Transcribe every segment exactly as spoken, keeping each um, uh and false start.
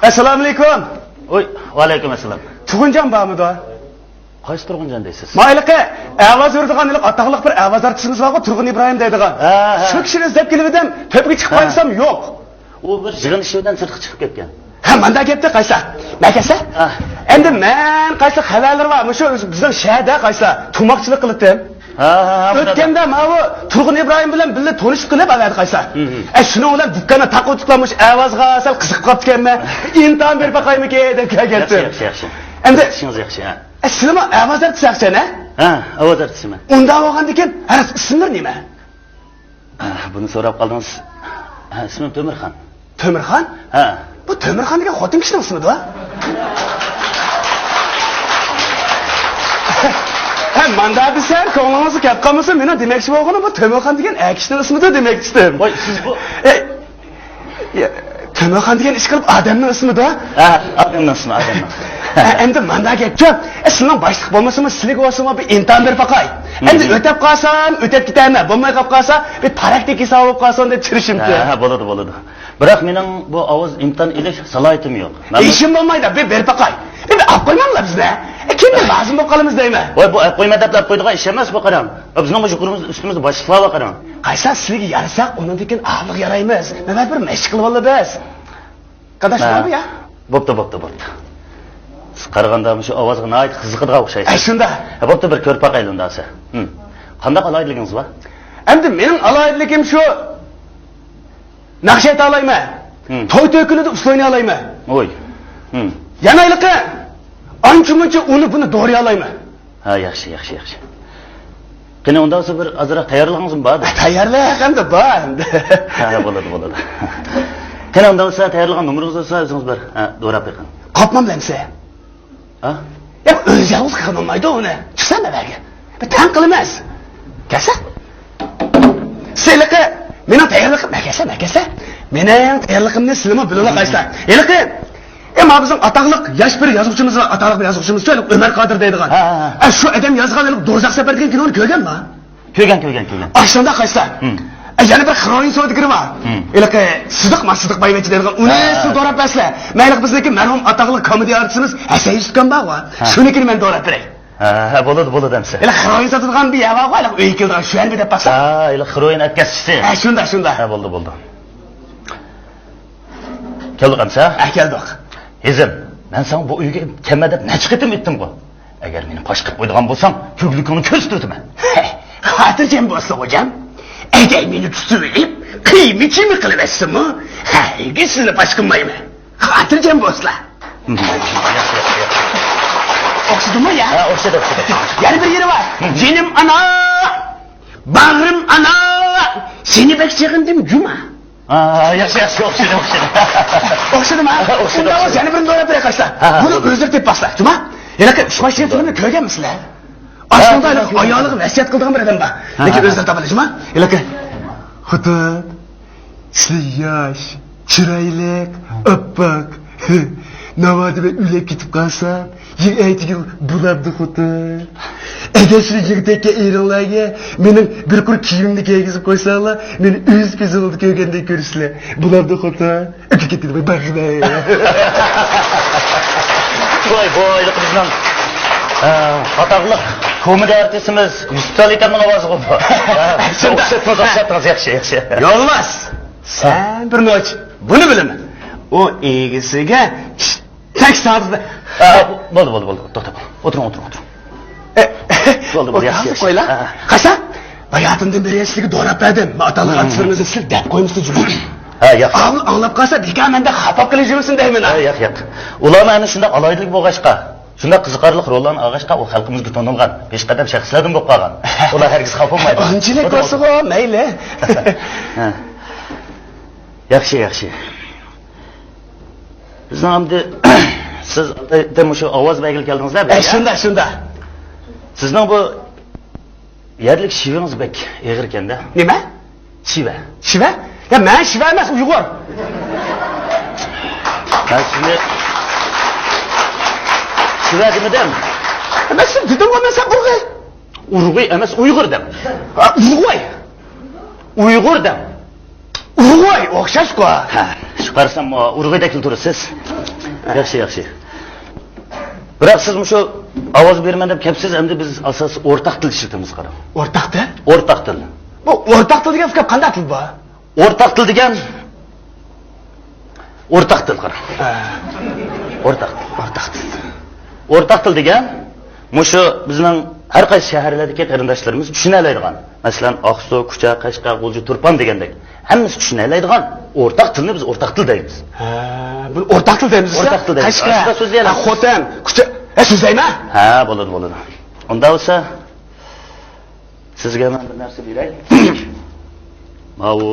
ئەسسالامۇئەلەيكۇم. ۋەي، ۋەئەلەيكۇم ئەسسالام. تۇغۇنجان بارمىدۇ؟ قايسى تۇرغۇنجان دەيسىز؟ ما ھېلىقى ئاۋاز بېرىدىغان، ھېلىقى ئاتاقلىق بىر ئاۋاز ئارتىسىمىز بارغۇ، تۇرغۇن ئىبراھىم دەيدىغان. ھە، ھە. شۇ كىشىنى ئىزدەپ كېلىۋىدىم، تۆپىگە چىقىپ قارىسام يوق. ئۇ بىر يىغىن ئىشى بىلەن سىرتقا چىقىپ كەتكەن. ھە، مانداق گەپتە قايسا. مەكەسە؟ ئەمدى مەن قايسا خەۋەرلىرى بار، مۇشۇ بىزنىڭ شەھەردە قايسا تۇماقچىلىق قىلىتتىم. ھە، ھە، ھە. ئۆتكەندە ماۋۇ تۇرغۇن ئىبراھىم بىلەن بىللە تونۇشۇپ قېلىپ ئەۋەتتى قايسا. ئە، شۇنىڭ بىلەن دۇكاننى تاقىۋېتىپلا مۇشۇ ئاۋازغا سەل قىزىقىپ قاپتىكەنمەن. ئىمتىھان بېرىپ باقايمىكىن دەپ كەلگەنتىم. ياخشى، ياخشى، ياخشى. ئەمدى ئىشىڭىز ياخشى، ھە. ئە، سىلىمۇ ئاۋاز ئارتىسى ئەخسەن، ھە؟ ھە، ئاۋاز ئارتىسىمەن. ئۇنداق بولغاندىكىن، ھە، راست ئىسىملىرى نېمە؟ ھە، بۇنى سوراپ قالدىڭىز. ھە، ئىسمىم تۆمۈرخان. تۆمۈرخان؟ ھە. بۇ تۆمۈرخان دېگەن خوتۇن كىشىنىڭ ئىسمىدۇ؟ ھە، ماندا دېسەم، كۆڭلىڭىزگە كەپ قالمىسۇن، مېنىڭ دېمەكچى بولغىنىم بۇ تۆمۈرخان دېگەن ئەر كىشىنىڭ ئىسمىدۇ دېمەكچىدىم. ۋاي، سىز بۇ ئە، يا، تۆمۈرخان دېگەن ئىشقىلىپ ئادەمنىڭ ئىسمىدۇ؟ ھە، ئادەمنىڭ ئىسمى، ئادەمنىڭ. ھە، ئەمدى مانداق گەپچۇ، ئە، سىلىنىڭ باشلىق بولمىسىمۇ، سىلىگە بولسىمۇ بىر ئىمتىھان بېرىپ باقاي. ئەمدى ئۆتەپ قالسام، ئۆتەپ كېتەرمەن، بولماي قاپ قالسا، بىر پراكتىكا ھېسابى بولۇپ قالسۇن دەپ چىرىشىمچۇ. ھە، ھە، بولىدۇ، بولىدۇ. بىراق مېنىڭ بۇ ئاۋاز ئىمتىھان ئېلىش سالاھىيىتىم يوق. مەن ئىشىم بولمايدۇ، بىر بېرىپ باقاي. بىر ئاپ قويماڭلار بىزنى. كىمدىن لازىم بولۇپ قالىمىز دەيمەن. ۋاي، بۇ ئاپ قويما دەپ ئاپ قويىدىغان ئىش ئەمەس بۇ، قاراڭ. بىزنىڭ مۇشۇ يۇقىرىمىز، ئۈستىمىزدە باشلىقلار بار، قاراڭ. قايسا سىلىگە يارىساق، ئۇنىڭدىن كېيىن ئاغلىق يارايمىز. مەن بىر مەشىق قىلىۋالىمىز. قانداق شۇنداقمۇ يا؟ بوپتۇ، بوپتۇ، بوپتۇ. سىز قارىغاندا مۇشۇ ئاۋازغا ناھايىتى قىزىقىدىغان ئوخشايسىز. ئە، شۇنداق. ھە، بوپتۇ، بىر كۆرۈپ باقايلى ئۇنداق بولسا. ھىم. قانداق ئالاھىدىلىكىڭىز بار؟ ئەمدى مېنىڭ ئالاھىدىلىكىم شۇ. ناخشا ئېيتالايمەن. ھىم. توي تۆكۈنىدە ئۇسسۇل ئوينىيالايمەن. ۋوي. ھىم. يەنە ھېلىقى ئانچە-مۇنچە ئۇنى-بۇنى دورىيالايمەن. ھە، ياخشى، ياخشى، ياخشى. قېنى، ئۇنداق بولسا بىر ئازراق تەييارلىقىڭىزمۇ بار؟ تەييارلىق ئەمدى بار ئەمدى. ھە، بولىدۇ، بولىدۇ. قېنى، ئۇنداق بولسا تەييارلىغان نومۇرىڭىزنى بولسا ئۆزىڭىز بىر، ھە، دوراپ بېقىڭ. قاپمام ئەمسە. ھە؟ يا، ئۆزى يالغۇز قىلغىلى بولمايدۇ ئۇنى. چىقسا نەۋەرگە. بىر تەڭ قىلىمىز. كەلسە. سىلىقى مېنىڭ تەييارلىقىم، مەكەسە، مەكەسە. مېنىڭ تەييارلىقىمنى سىلىمۇ بىلىۋالاقايسىلەر. ھېلىقى، ئە، ما بىزنىڭ ئاتاقلىق ياش بىر يازغۇچىمىز بار، ئاتاقلىق بىر يازغۇچىمىز شۇ ئۆمەر قادىر دەيدىغان. ھە، ھە، ھە. ئە، شۇ ئادەم يازغان ھېلىقى دوزاخ سەپەر دېگەن كىنونى كۆرگەنما؟ كۆرگەن، كۆرگەن، كۆرگەن. ئاشۇنداق قايسا. ھىم. ئە، يەنە بىر خىروئىن سودىگىرى بار. ھىم. ھېلىقى سىدىق ما، سىدىق بايۋەچچە دەيدىغان. ئۇنى ھە، سىز ھە. دوراپ بەرسىلە. مەن ھېلىقى بىزنىڭكى مەرھۇم ئاتاقلىق كومېدىيە ئارتىسىمىز ھەسەن يۈسۈپكان بارغۇ. ھە. شۇنىڭكىنى مەن دوراپ بېرەي. ھە، ھە، بولىدۇ، بولىدۇ ئەمسە. ھېلىقى خىروئىن ساتىدىغان بىر يەر بارغۇ، ھېلىقى ئۆيگە كېلىدىغان شۇ يەرنى بىر دەپ باقسا. ھە، ھېلىقى خىروئىن ئەتكەسچىسى. ھە، شۇنداق، شۇنداق. ھە، بولدى، بولدى. كەلدۇق ئەمسە؟ ھە، كەلدۇق. ھېزىم، مەن ساڭا بۇ ئۆيگە كەلمە دەپ نەچچە قېتىم ئېيتتىمغۇ؟ ئەگەر مېنى پاش قىلىپ قويىدىغان بولساڭ، كۆكلىكىڭنى كۆرسىتىۋېتىمەن. خاتىرجەم بولسا، خوجام. ئەگەر مېنى تۇتۇۋېلىپ، قىيما-چىيما قىلىۋەتسىمۇ، ھەرگىز سىزنى پاش قىلمايمەن. خاتىرجەم بولسىلا. ئوخشىدىمۇ يا؟ ھە، ئوخشىدى، ئوخشىدى. يەنە بىر يېرى بار. جېنىم ئانا، باغرىم ئانا، سېنى بەك سېغىندىم جۇما. ھە، ياخشى، ياخشى، ئوخشىدى، ئوخشىدى. ئوخشىدىمۇ؟ ئوخشىدى، ئۇنداق بولسا يەنە بىرىنى دوراپ بېرەي قايسا. ھە، ھە، بۇنى بولدى. ئۆزلىرى تېپىپ باقسىلا، جۇما. ھېلىقى ئۈچ باش جىن فىلىمىنى كۆرگەنمىسىلەر؟ ئاشۇندا ھە، ھېلىقى ھە. ئايالىغا ۋەسىيەت قىلىدىغان بىر ئادەم بار. ھە، لېكىن ھە. ئۆزلىرى تاپالى، جۇما. ھېلىقى خوتۇن، سىلى ياش، چىرايلىق، ھە. ئاپئاق. ناۋادا مەن ئۆلۈپ كېتىپ قالسام، يەنە ئەتىگىن بولامدۇ خوتۇن؟ ئەگەر شۇ يىگىتەككە ئېرىڭلارغا مېنىڭ بىر قۇر كىيىمىمنى كىيگۈزۈپ قويساڭلار، مېنى ئۆز كۆزۈڭلاردا كۆرگەندەك كۆرىسىلەر. بولامدۇ خوتۇن؟ ئۆتۈپ كېتىدۇ، باي، باي. ۋاي، بۇ ھېلىقى بىزنىڭ، ئە، ئاتاقلىق كومېدىيە ئارتىسىمىز يۈسۈپ تالىكەمنىڭ ئاۋازىغۇ بۇ. شۇنداق. ئوخشاتتىڭىز، ئوخشاتتىڭىز، ياخشى، ياخشى. يولۋاس، سەن بىر نوچ، بۇنى بىلىمەن. ئۇ ئىگىسىگە تەك سادىدا. ئا، بولدى، بولدى، بولدى. توختا، ئولتۇرۇڭ، ئولتۇرۇڭ، ئولتۇرۇڭ. ئە، بولدى، بولدى، ياخشى، ياخشى. قويلا. ھە، ھە. قايسا؟ باياتىندىن بېرى سىزگە دوراپ بەردىم. ئاتالغان ئارتىسلىرىمىزنى سىز دەپ قويمىسىز جۇمۇ. ھە، ياق. ئاڭلاپ قالسا بىكار مەندە خاپا قىلىپ يۈرسۇن دەيمەن. ھە، ياق، ياق. ئۇلارمۇ ئەنە شۇنداق ئالاھىدىلىك بولغاچقا، شۇنداق قىزىقارلىق روللارنى ئالغاچقا، ئۇ خەلقىمىزگە تونۇلغان، پېشقەدەم شەخسلەردىن بولۇپ قالغان. ئۇلار ھەرگىز خاپا بولمايدۇ. ئانچىلىك بولسىغۇ، مەيلى. ھە. ياخشى، ياخشى. بىزنىڭ ئەمدى سىز مۇشۇ ئاۋاز بەرگىلى كەلدىڭىز-دە، ئە، بىزگە. شۇنداق، شۇنداق. سىزنىڭ بۇ يەرلىك شىۋىڭىز بەك ئېغىر ئىكەن-دە. نېمە؟ شىۋە. شىۋە؟ يا، مەن شىۋە ئەمەس، ئۇيغۇر. مەن سىزنى شىۋە دېمىدىم. مەن سىزنى دېدىمغۇ، مەن سەن ئۇرغۇي. ئۇرغۇي ئەمەس، ئۇيغۇر دەڭ. ئۇرغۇي. ئۇيغۇر دەڭ. ئۇرغۇي ئوخشاشقۇ. ھە، شۇ قارىسام، ئۇرغۇيدەكلا تۇرىسىز. ياخشى، ياخشى. بىراق سىز مۇشۇ ئاۋاز بېرىمەن دەپ كەپسىز، ئەمدى بىز ئاساسىي ئورتاق تىل ئىشلىتىمىز، قاراڭ. ئورتاق تىل؟ ئورتاق تىل. بۇ ئورتاق تىل دېگەن ئۇكام قانداق تىل بۇ؟ ئورتاق تىل دېگەن، ئورتاق تىل، قاراڭ. ھە. ئورتاق تىل. ئورتاق تىل. ئورتاق تىل دېگەن مۇشۇ بىزنىڭ ھەر قايسى شەھەرلەردىكى قېرىنداشلىرىمىز چۈشىنەلەيدىغان، مەسىلەن، ئاقسۇ، كۇچا، قەشقەر، غۇلجا، تۇرپان دېگەندەك ھەممىسى چۈشىنەلەيدىغان ئورتاق تىلنى بىز ئورتاق تىل دەيمىز. ھە، بۇنى ئورتاق تىل دەيمىز. ئورتاق تىل دەيمىز. قەشقەر، ئاشۇنداق سۆزلىيەلەيمىز. ھە، خوتەن، كۇچا، ھە، سۆزلەيمەن. ھە، بولىدۇ، بولىدۇ. ئۇنداق بولسا، سىزگە مەن بىر نەرسە بېرەي. ماۋۇ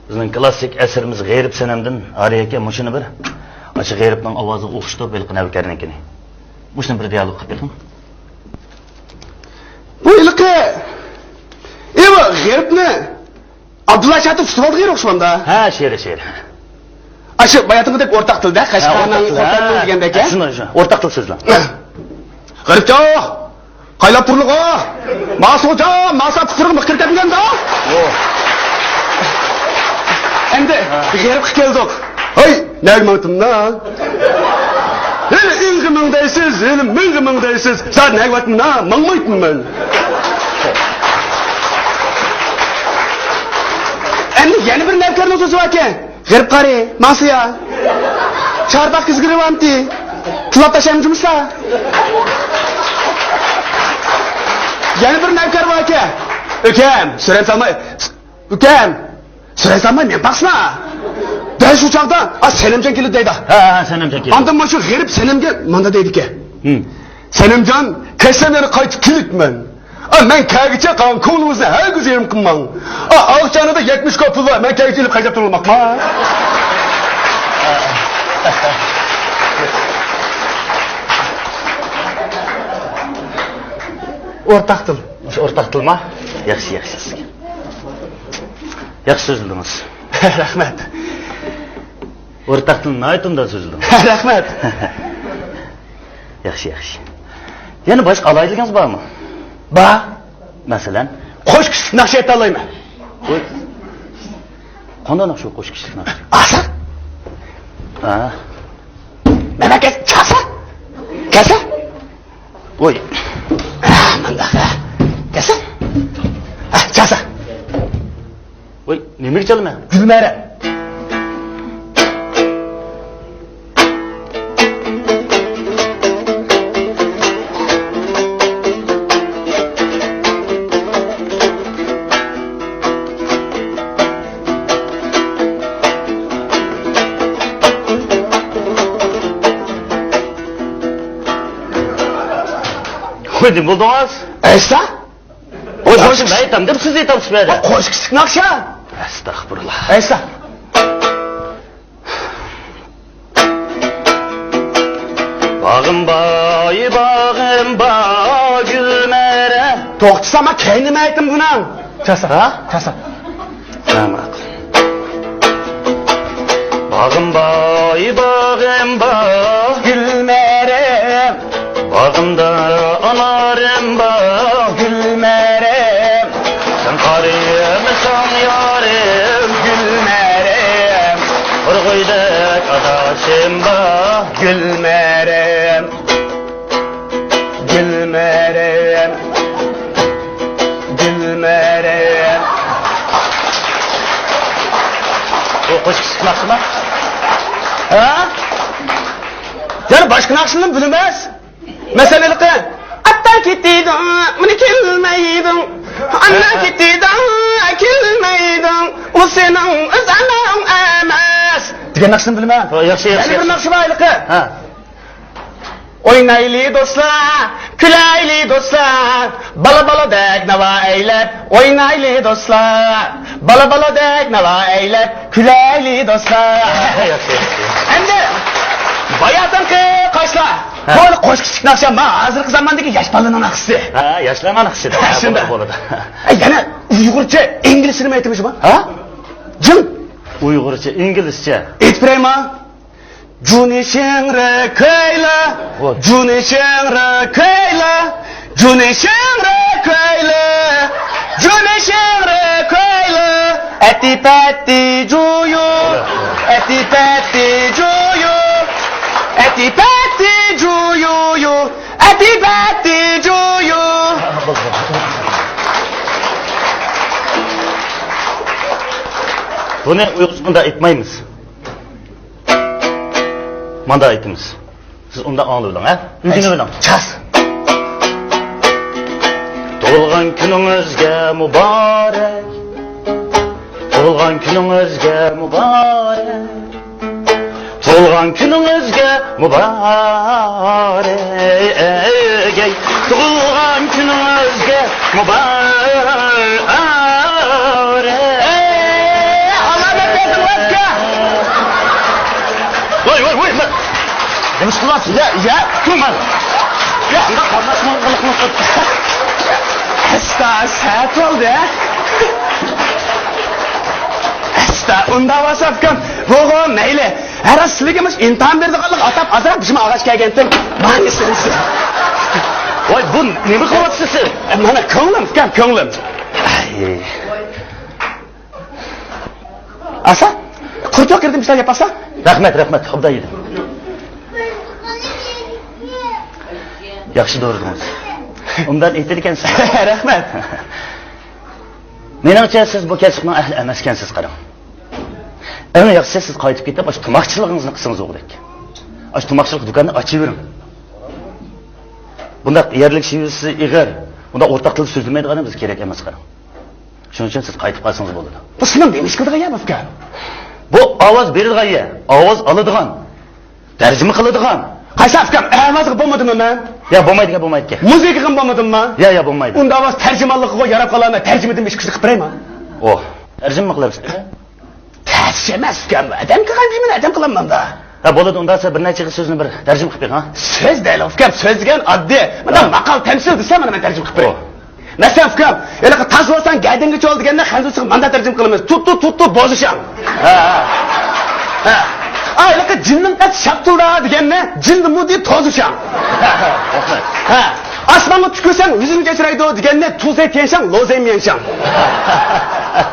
بىزنىڭ كلاسسىك ئەسىرىمىز غېرىب سەنەمدىن ئارىيەكە مۇشۇنى بىر، ئاشۇ غېرىبنىڭ ئاۋازىغا ئوخشىتىپ ھېلىقى نەۋكەرنىڭكىنى. مۇشۇنى بىر دىيالوگ قىلىپ بېقىڭ. بۇ ھېلىقى، ئى، بۇ غېرىبنى ئابدۇللا شاتىپ تۇتۇپ ئالدى غېرىب ئوخشىمامدا. ھە، شېرى، شېرى. ئاشۇ باياتىنقىدەك ئورتاق تىلدا، ھە، قەشقەرنىڭ ئورتاق تىل، خوتەننىڭ ھە، دېگەندەك، ھە؟ شۇنداق، شۇنداق. ئورتاق تىل سۆزلەڭ. غېرىپجان! قايلاپ تۇرلىغۇ! ماسۇجان! ماسا پۇتلىرىڭ مىخ كىرىپ كەتمىگەندۇ؟ ئو. ئەمدى ھە. غېرىبقا كەلدۇق. ھەي، نەگە ماڭتىمنا؟ ھېلى ئىڭغا مىڭ دەيسىز، ھېلى مىڭغا مىڭ دەيسىز. زادى نەگە ۋاتمىنا؟ ماڭمايتىمەن. ئەمدى يەنە بىر نەۋكەرنىڭ سۆزى باركەن. غېرىب قارى، ماڭسىيا. چارباغ كىزگىرى بارمىتى؟ پۇلاپ تاشايمىزمىسا؟ يەنە بىر نەۋكەر بار ئىكەن. ئۇكام، سۈرەن سالماي. ئۇكام، سۈرەن سالماي مېڭىپ باقسىنا. دەل شۇ چاغدا، ئا، سەنەمجان كېلىدۇ دەيدۇ. ھە، ھە، سەنەمجان كېلىدۇ. ئاندىن مانا شۇ غېرىب سەنەمگە مانا دەيدىكەن. ھىم. سەنەمجان، كەچسەم يەنە قايتىپ كېلىدىمەن. ئا، مەن كەلگۈچە قالغان كۆڭلىڭىزنى ھەرگىز يېرىم قىلماڭ. ئا، ئاغچانىدا يەتمىش كوي پۇل بار، مەن كەلگۈچە ئېلىپ خەجلەپ تۇرۇۋالماقما. ئورتاق تىل. ئورتاق تىلما؟ ياخشى، ياخشى. ياخشى سۆزلىدىڭىز. رەھمەت. ئورتاق تىلنى ناھايىتى ئوبدان سۆزلىدىڭىز. رەھمەت. ياخشى، ياخشى. يەنە باشقا ئالاھىدىلىكىڭىز بارمۇ؟ بار. مەسىلەن؟ قوش كىشىلىك ناخشا ئېيتالايمەن. قوي. قانداق ناخشا قوش كىشىلىك ناخشا؟ ئاسا. ھە. مەمەكەت چاسا. كاسا. ۋوي. ئا، مانداق، ئا. كاسا. ئا، چاسا. ۋوي، نېمىگە چالىمەن؟ گۈلمەرەم. ۋوي، نېمە بولدىڭىز؟ ئەيسا؟ ۋوي، ناخشا مەن ئېيتامدىم، سىز ئېيتامسىز بۇ يەردە؟ ۋوي، قوش كىشىلىك ناخشا. ئەستەغپۇرۇللا. ئەيسا. باغىم باي، باغىم باي، گۈلمەرە. توختىسا، ما كەينىمە ئېيتىم بۇنىڭ. چاسا. ھە؟ چاسا. ھە، ماقۇل. باغىم باي، باغىم باي، گۈلمەرە. باغىمدا ئانارىم بار، گۈلمەرەم. سەن قارىمىساڭ يارىم، گۈلمەرەم. قۇرغۇيدەك ئاداشىم بار، گۈلمەرەم. گۈلمەرەم. گۈلمەرەم. بۇ قوشۇق چىقماقچىما؟ ھە؟ يەنە باشقا ناخشىنى بىلىمەس. مەسىلەن، ھېلىقى، ئاتتا كېتىدۇ، مانا كەلمەيدۇ. ئاننا كېتىدۇ، كەلمەيدۇ. ئۇ سېنىڭ ئۆزۈڭ ئەمەس دېگەن ناخشىنى بىلىمەن. ھە، ياخشى، ياخشى، يەنە بىر ياخشى. ناخشا بار ھېلىقى. ھە. ئوينايلى دوستلار، كۈلەيلى دوستلار. بالا بالىدەك ناۋا ئەيلەپ، ئوينايلى دوستلار. بالا بالىدەك ناۋا ئەيلەپ، كۈلەيلى دوستلار. ياخشى، ياخشى. ئەمدى باياتىنقى قاشلار. ھە. بۇ قوش كىشىلىك ناخشا، ما ھازىرقى زاماندىكى ياش بالىلارنىڭ ناخشىسى. ھە، ياشلارنىڭ ناخشىسى. ھە، شۇنداق. بولىدۇ، بولىدۇ. ئە، يەنە ئۇيغۇرچە، ئىنگلىزچە نېمە ئېيتىمىز بار؟ ھە؟ جىڭ. ئۇيغۇرچە، ئىنگلىزچە. ئېيتىپ بېرەيما؟ جۇنى شىڭرى كېيلا، ۋاي. جۇنى شىڭرى كېيلا، جۇنى شىڭرى كېيلا، جۇنى شىڭرى كېيلا. ئەتى پەتى جۇيۇ، ئەتى پەتى جۇيۇ. ئەتىبەتتى جۇيۇيۇ، ئەتىبەتتى جۇيۇ. بۇنى ئۇيغۇرچە مۇنداق ئېيتمايمىز. مانداق ئېيتىمىز. سىز ئۇنداق ئاڭلىۋېلىڭ، ھە؟ ئۆگىنىۋېلىڭ. چاس. تۇغۇلغان كۈنىڭىزگە مۇبارەك. تۇغۇلغان كۈنىڭىزگە مۇبارەك. تۇغۇلغان كۈنىڭىزگە مۇبارەك. تۇغۇلغان كۈنىڭىزگە مۇبارەك. ئەي، ئالامەت بەردىڭلار ئۇكا. ۋاي، ۋاي، ۋاي، مە-، نېمە ئىش قىلىۋاتىسىز؟ يا، يا، كۈلمەڭ. يا، ئۇنداق قارىلاشماڭ، قىلىق قىلىق. ئەستا، سەت بولدى، ھە؟ ئەستا، ئۇنداق بولسا ئۇكام، بوغۇ، مەيلى. ھەر سىلىگە مۇشۇ ئىمتىھان بېرىدىغانلىق ئاتاپ ئازراق بىزمۇ ئاغاچ كەلگەنتىم. مانا سىز. ۋاي، بۇ نېمە قىلىۋاتىسىز سىز؟ مانا كۆڭلۈم ئۇكام، كۆڭلۈم. ئەي. ئاسا، قۇرۇتۇپ كىردىم، بىر گەپ ئاسا. رەھمەت، رەھمەت، ئوبدان يېدىم. ياخشى دورىدىڭىز. ئوبدان ئېيتىدىكەنسىز. رەھمەت. مېنىڭچە، سىز بۇ كەسىپنىڭ ئەھلى ئەمەسكەنسىز، قاراڭ. ئەڭ ياخشىسى، سىز قايتىپ كېتىپ، ئاشۇ تاماقچىلىقىڭىزنى قىلسىڭىز ئوغدەك. ئاشۇ تاماقچىلىق دۇكاننى ئاچىۋېرىڭ. بۇنداق يەرلىك شېۋىسى ئېغىر، بۇنداق ئورتاق تىلدا سۆزلىمەيدىغان بىز كېرەك ئەمەس، قاراڭ. شۇنىڭ ئۈچۈن سىز قايتىپ قالسىڭىز بولىدۇ. بۇ سېنىڭ نېمە ئىش قىلىدىغان يەر بۇ ئۇكا؟ بۇ ئاۋاز بېرىدىغان يەر، ئاۋاز ئالىدىغان، تەرجىمە قىلىدىغان. قايسى ئۇكام، ئاۋازغا بولمىدىممۇ مەن؟ يا، بولمايدىكەن، بولمايدىكەن. مۇزىكىغىمۇ بولمىدىممۇ؟ يا، يا، بولمايدۇ. ئۇنداق بولسا تەرجىمانلىقىغۇ ياراپ قالامەن، تەرجىمىدىن ئىش كىشىنى قىلىپ بېرەيمۇ؟ ئوھ، تەرجىمە قىلارسىز؟ تەرجىمە ئۇكام، ئادەم قىلغان دېيمەن، ئادەم قىلالمامدا. ھە، بولىدۇ، ئۇنداق بولسا بىر نەچچە خىل سۆزنى بىر تەرجىمە قىلىپ بېرىڭ، ھە؟ سۆز دەيلى ئۇكام، سۆز دېگەن ئاددىي. مانا ھە. ماقال، تەمسىل دېسە، مانا مەن تەرجىمە قىلىپ بېرەي. ئوھ. مەسىلەن، ئۇكام، ھېلىقى تاز بولساڭ گەدىنىڭگە چول دېگەندە خەنزۇچىغا مانداق تەرجىمە قىلىمىز. تۇتتۇ، تۇتتۇ، بوزۇشاڭ. ھە، ھە. ھە. ئا، ھېلىقى جىننىڭ قېتى شاپتۇلدا دېگەننى جىندىمۇ دېيىپ توزۇشاڭ. ھە. ئاسمانغا تۈكۈرسەڭ ھۆزۈن كەچۈرەيدۇ دېگەننى تۇزەي تيەنشاڭ، لوزەي ميەنشاڭ.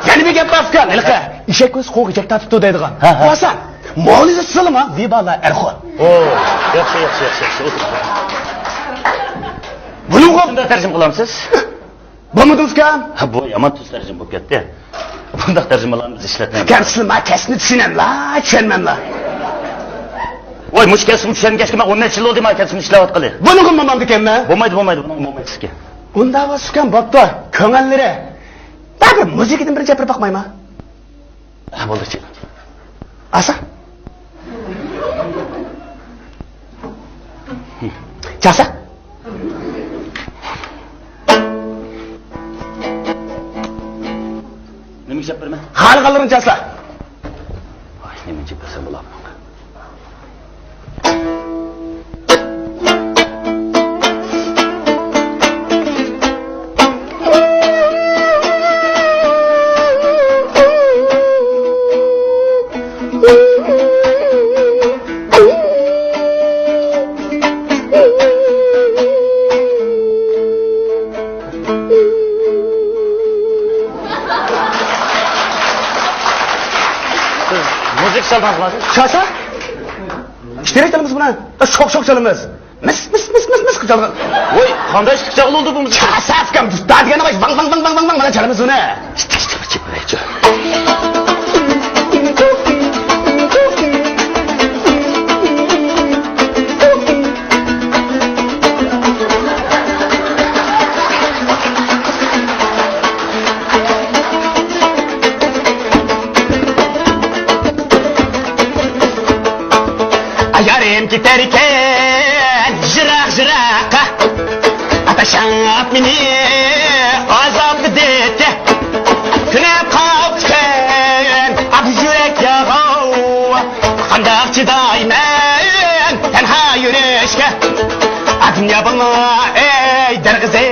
يەنە بىر گەپ بار ئۇكام، ھېلىقى ئېشەك ئۆز قوغى جەك تارتىپتۇ دەيدىغان. ھە، ھە. بولسا، مولىزا سىلىما ۋىبالا ئەرخۇ. ئو، ياخشى، ياخشى، ياخشى، ياخشى. ئولتۇر. بۇنىڭغا شۇنداق تەرجىمە قىلامسىز؟ بولمىدىمۇ ئۇكام؟ ھە، بۇ يامان تۈز تەرجىمە بولۇپ كەتتى. بۇنداق تەرجىمىلەرنى بىز ئىشلەتمەيمىز. ئۇكام، سىلى ما كەسىپنى چۈشىنەملا، چۈشەنمەملا؟ ۋاي، مۇشۇ كەسىپنى چۈشەنگەچكە مەن ئون نەچچە يىل بولدى ما كەسىپنى ئىشلەۋاتقىلى. بۇنىڭغا بولمامدىكەنمۇ؟ بولمايدۇ، بولمايدۇ، بۇنىڭغا بولمايدۇ سىزگە. ئۇنداق بولسا ئۇكام، بوپتۇ. كۆڭۈللىرى. بەرىبىر مۇزىكىدىن بىر چاپىرىپ باقمايما؟ ھە، بولدى، چىق. ئاسا. چاسا. نېمە ئىشلەپ بېرىمەن؟ خالىغانلىرىنى چاسا. ۋاي، نېمە ئىشلەپ بەرسەم بولامدۇ؟ سىز مۇزىكا چالدىڭىزمۇ ھازىر؟ چالسا؟ ئىشتىراك قىلىمىز بۇنى. شوق-شوق چالىمىز. مىس، مىس، مىس، مىس، مىس قىلىپ چالغان. ۋوي، قانداق ئىشلىق چاغلىۋالدى بۇ مۇزىكا؟ چالسا ئۇكام، دۇتتا دېگەننى قوي. ۋاڭ، ۋاڭ، ۋاڭ، ۋاڭ، ۋاڭ، مانا چالىمىز بۇنى. يارىم كېتەركەن يىراق-يىراققا، ئاتاشاڭ مېنى ئازابلىدىكەن. تۈنەپ قاپتىكەن ئاق يۈرەك ياغاۋ، قانداق چىدايمەن تەنھا يۈرۈشكە؟ ئا دۇنيا بولما ئەي دەرغىزى،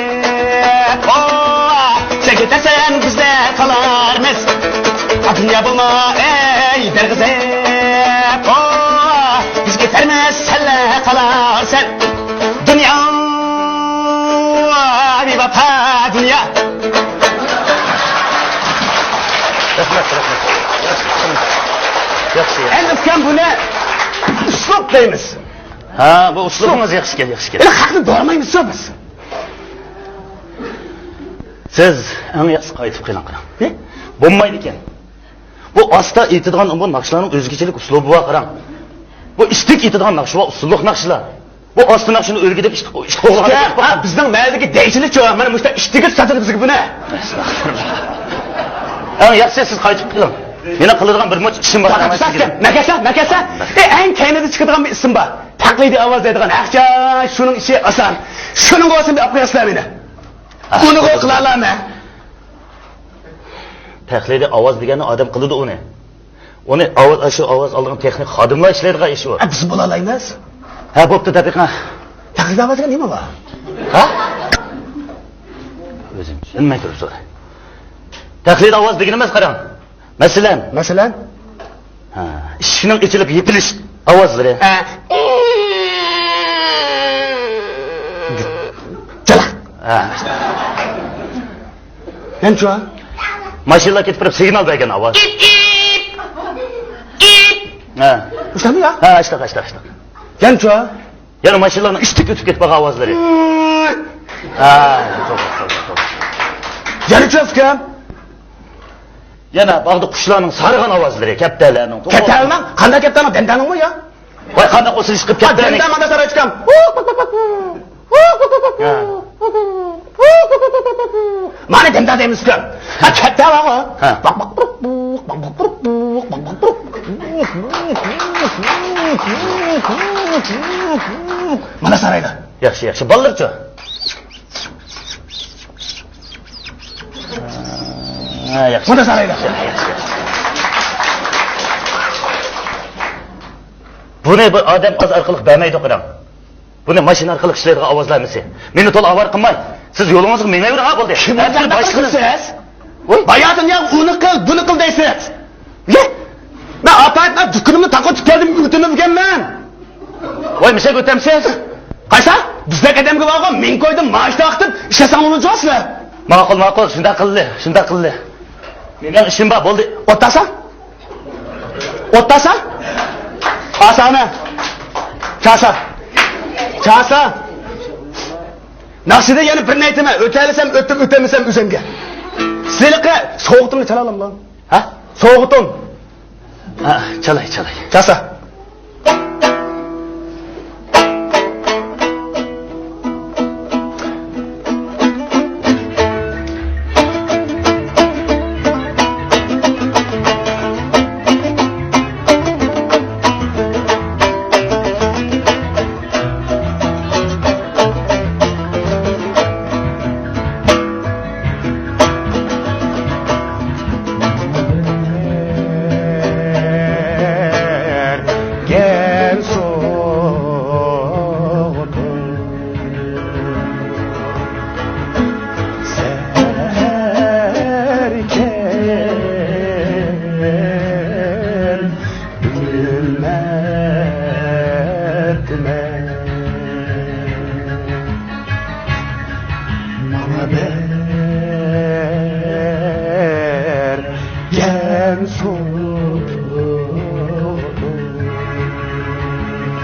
ئو، سەن كېتەرسەن بىزلەر قالارمىز. ئا دۇنيا بولما ئەي دەرغىزى، ئو، بىز كېتەرمىز سەنلەر قالارسەن. دۇنيا بىۋاپا دۇنيا. رەھمەت، رەھمەت. ياخشى، ياخشى. ئەمدى ئۇكام بۇنى ئۇسلۇب دەيمىز. ھە، بۇ ئۇسلۇبىڭىز ياخشىكەن، ياخشىكەن. ئەنە خەقنى دورىمايمىز-سۇ بىز. سىز ئەڭ ياخشىسى قايتىپ قېلىڭ، قاراڭ. نە؟ بولمايدىكەن. بۇ ئاستا ئېيتىدىغان بۇ ناخشىلارنىڭ ئۆزگىچىلىك ئۇسلۇبى بار، قاراڭ. بۇ ئىشتىك ئېيتىدىغان ناخشا بار، ئۇسسۇللۇق ناخشىلار. بۇ ئاستا ناخشىنى ئۆگىتىپ ئىشتىك، ئىشتىك قوغلىغان. ھە، بىزنىڭ مەھەللىدىكى دەيچىلىچۇ، مانا مۇشۇنداق ئىشتىكى ساتىدۇ بىزگە بۇنى. ئەستەغپىرۇللا. ئەڭ ياخشىسى سىز قايتىپ قېلىڭ. مېنىڭ قىلىدىغان بىر مۇنچە ئىشىم بار. مەكەسە، مەكەسە. ئەي، ئەڭ كەينىدە چىقىدىغان بىر ئىسىم بار. تەقلىدىي ئاۋاز دەيدىغان. ھەقچان، شۇنىڭ ئىشى ئاسان. شۇنىڭغا بولسا بىر ئاپ قوياسىلەر مېنى. ئۇنىغۇ قىلالامەن. تەقلىدىي ئاۋاز دېگەننى ئادەم قىلىدۇ ئۇنى. ئۇنى ئاۋاز، ئاشۇ ئاۋاز ئالىدىغان تېخنىك خادىملار ئىشلەيدىغان ئىش ئۇ. ئە، بىز بولالايمىز. ھە، بوپتۇ، دەقىقە. تەقلىدىي ئاۋاز دېگەن نېمە بۇ؟ ھە؟ ئۆزۈم چۈشەنمەي تۇرۇپ سوراي. تەقلىدىي ئاۋاز دېگىنىمىز، قاراڭ. مەسىلەن. مەسىلەن؟ ھە، ئىشىكنىڭ ئېچىلىپ يېپىلىش ئاۋازلىرى. ھە. جالاق. ھە. يەنىچۇ؟ ماشىنىلار كېتىپ بېرىپ سىگنال بەرگەن ئاۋاز. ئىپ، ئىپ، ئىپ. ھە. ئۇشتامدۇ يا؟ ھە، ئاشتاق، ئاشتاق، ئاشتاق. يەنىچۇ؟ يەنە ماشىنىلارنىڭ ئىشتىك ئۆتۈپ كېتىپ قالغان ئاۋازلىرى. ھە، توغرا، توغرا، توغرا. يەنىچۇ ئۇكام؟ يەنە باغدا قۇشلارنىڭ سارىغان ئاۋازلىرى، كەپتەرلەرنىڭ. كەپتەرنىڭ؟ قانداق كەپتەرنىڭ؟ دەمدانىڭمۇ يا؟ ۋاي، قانداق ئوسۇلۇش قىلىپ كەپتەرنىڭ؟ دەمدان مانا ساراي ئۇكام. ھە. مانا دەمدان دەيمىز ئۇكام. ھە، كەپتەر بارغۇ. ھە. باق، باق، باق، باق، باق. مانا سارايدا. ياخشى، ياخشى. بالىلارچۇ؟ ھە، ياخشى. مانا سارايدا. ياخشى، ياخشى. بۇنى بىر ئادەم ئاز ئارقىلىق بەرمەيدۇ، قاراڭ. بۇنى ماشىنا ئارقىلىق ئىشلەيدىغان ئاۋازلار ھەممىسى. مېنى تولا ئاۋارە قىلماي، سىز يولىڭىزغا مېڭىۋېرىڭ، ھە، بولدى. كىم بىلەن قىلىسىز؟ ۋاي. باياتىن يا ئۇنى قىل، بۇنى قىل دەيسىز. يە! مەن ئاپايىپ، مەن دۇكىنىمنى تاقىۋېتىپ كەلدىم، ئۆتۈنۈپ كەلمەن. ۋاي، مىشەك ئۆتەمسىز؟ قايسا؟ بىزدەك ئادەمگە بارغۇ، مىڭ كويدىن مائاش تارقىتىپ ئىشلەسەڭ بولىدىغۇ سىلەر. ماقۇل، ماقۇل، شۇنداق قىلدى، شۇنداق قىلدى. مېنىڭ ئىشىم بار، بولدى. ئولتۇرسا؟ ئولتۇرسا؟ ئاسانە. چاسا. چاسا. ناخشىدا يەنە بىرنى ئېيتىمەن. ئۆتەلىسەم ئۆتتۈم، ئۆتەلمىسەم ئۆزۈمگە. سىلىقى سوغۇتۇمنى چالالاملا؟ ھە؟ سوغۇتۇم. ھە، چالاي، چالاي. چاسا.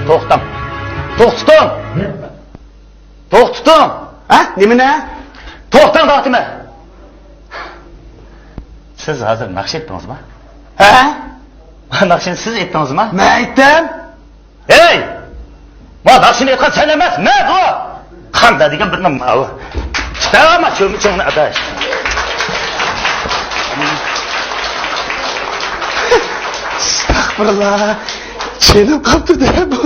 توختاڭ! توختىتىڭ! توختىتىڭ! ھە؟ نېمىنى؟ توختاڭ دەۋاتىمەن! سىز ھازىر ناخشا ئېيتتىڭىزمۇ؟ ھە؟ ناخشىنى سىز ئېيتتىڭىزمۇ؟ مەن ئېيتتىم. ھەي! ما ناخشىنى ئېيتقان سەن ئەمەس، مەن بۇ! قاندا دېگەن بىرنى ماۋۇ. كىتابىما چۆمۈچۈڭنى ئاداش. ئەستەغپۇرۇللا. چېنىپ قاپتۇ-دە بۇ.